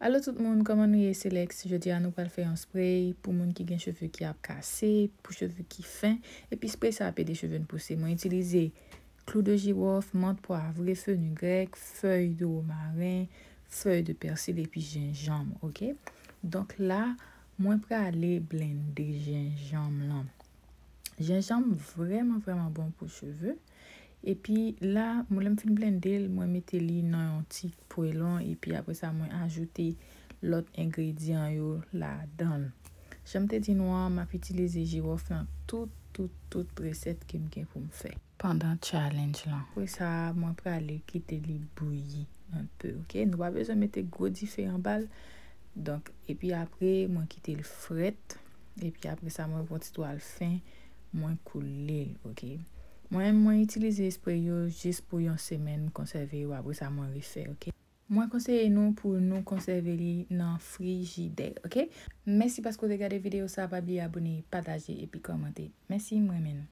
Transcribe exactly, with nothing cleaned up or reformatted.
Alo tout moun, kòman nou ye? Se Lex. Jodi a nou pral fè yon spray pou moun ki gen cheve ki ap kase, pou cheve ki fen, epi spray sa ap ede cheve n pouse. Mwen itilize clou de girofle, mant pwavre, fenugrèk, fèy de womaren, fèy de pèsil epi jenjanm, oke? Donk la, mwen prale blende jenjanm lan. Jenjanm vrèman, vrèman bon pou cheve. Epi la, mwen lè m fin blende l, mwen mete li nan yon ti pwelon, epi apre sa, mwen ajoute lòt engredyan yo ladan l. Jan m te di nou an, m ap itilize jiwòf lan tout, tout, tout resèt ke m gen pou m fè pandan challenge lan. Apre sa, mwen prale kite li bouyi yon pe, oke? Nou pa bezwen mete gwo dife anba l. Donk, epi apre, mwen kite l frèt. Epi apre sa, mwen pran ti twal fen, mwen koule l, oke? Mwen, mwen itilize spray yo jis pou yon semèn, m konsève yo, apre sa, mwen refè, oke? Mwen konseye nou pou nou konsève li nan frijidè, oke? Mèsi paske w te gade videyo sa, pa bliye abone, pataje epi kòmante. Mèsi, m renmen nou.